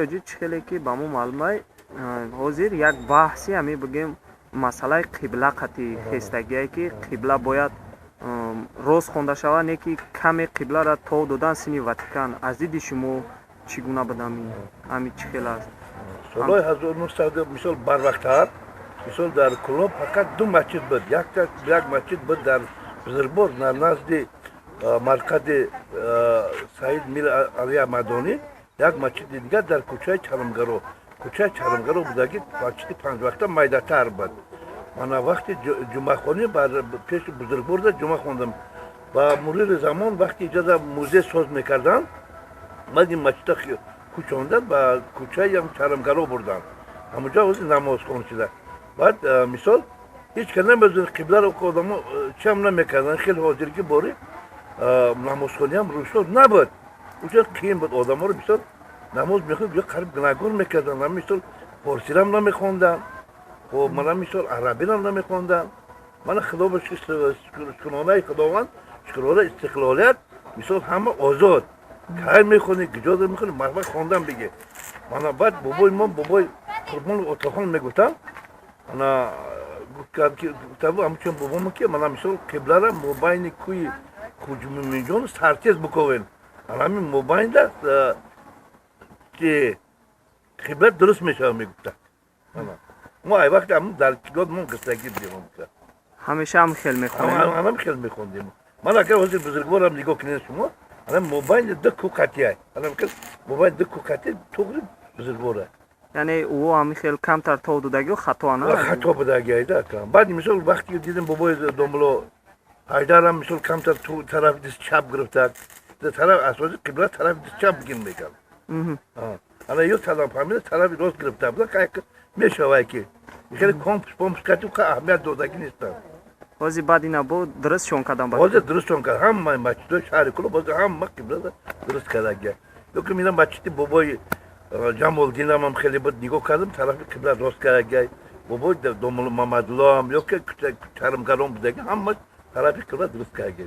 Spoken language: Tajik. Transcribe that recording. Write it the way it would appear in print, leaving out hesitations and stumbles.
Домлои ҳоҷӣ, чӣ хеле ки ба мо маълумай, ҳозир як баҳси ҳами бигем масъалаи қибла қати хестагие, ки қибла бояд рост хонда шавад, не ки каме қибларо тов додан сини Ватикан. Аз диди шумо чӣ гуна будам, ҳами чӣ хел аст? Солҳои 1900, мисол, барвақттар, мисол, дар Кӯлоб фақат ду масҷид буд. Якта як масҷид буд дар Бузургбор, дар назди маркази Саид Мир Али Аҳмадонӣ, як масҷиди дигар дар кӯчаи Чарамгаро. Кӯчаи Чарамгаро будаги масҷиди панҷвақта майдатар буд. Мана вақти ҷумъахонӣ бар пеши Бузургборда ҷумъа хондам. Ба мурури замон, вақти иҷоза музей соз мекарданд, баъд ин масҷида кӯчонданд, ба кӯчаи Чарамгаро бурданд. Ҳамунҷо ҳозир намозхон шуда. Баъд, мисол, ҳеҷ кас намедонист қибларо, одамо чиам намекарданд. Хеле ҳозирги бори намозхониам рӯшод набуд, уҷо қиин буд. Одаморо бисёр намоз мехонд, ё қариб гунаҳгор мекарданд. Мисол, форсирам намехонданд, хоб, мана, мисол, арабирам намехонданд. Мана, худо ба шукронаи Худованд, шукрона истиқлолият, мисол, ҳама озод, кай мехонӣ, куҷо мехонӣ, марҳамат, хондан бигир. Мана, баъд бобои мо, бобои Қурбон Отохон мегуфтам, ана ҳамчун бобомо, ки мана, мисол, қиблара мобайни кӯи Хуҷмуминҷон сартез буковен, ҳамин мобайнда ки қибла дуруст мешавад, мегуфтанд. Мо ай вақте ҳамн дар ёдмон қиссагӣ будем. Ҳамеша ҳам хел мехонем. Ҳам хел мехондем. Ман агар ҳозир Бузургворам нигоҳ кунед шумо, ана мобайни ду кӯ қатия, ана мобайни ду кӯ қати туғри Бузургвора. Яъне ӯ ҳами хел камтар тов додагиё хато ана? Хато будагиайда. Баъд, мисол, вақте дидем, бобои домло Ҳайдарам, мисол, камтар тарафи дист чап гирифтак, тараф асоси қибла тарафи дист чап бигин мекард. Ана ё талам фаҳмида тарафи рост гирифта буда мешавад, ки хеле компас помпас кати аҳамият додагӣ нестанд. Ҳозир баъд ина бо дурустшон кардам. Ҳозир дурустшон кард. Ҳама масҷидҳои шаҳри Кӯлоб ҳозир ҳама қибла дуруст кардагия. Ёки мина масҷиди бобои Ҷамолдинам хеле буд, нигоҳ кардам, тарафи қибла рост кардагия. Бобои Мамадуллоам ёки Чармгарон будаги, ҳама тарафи қибла дуруст кардагия.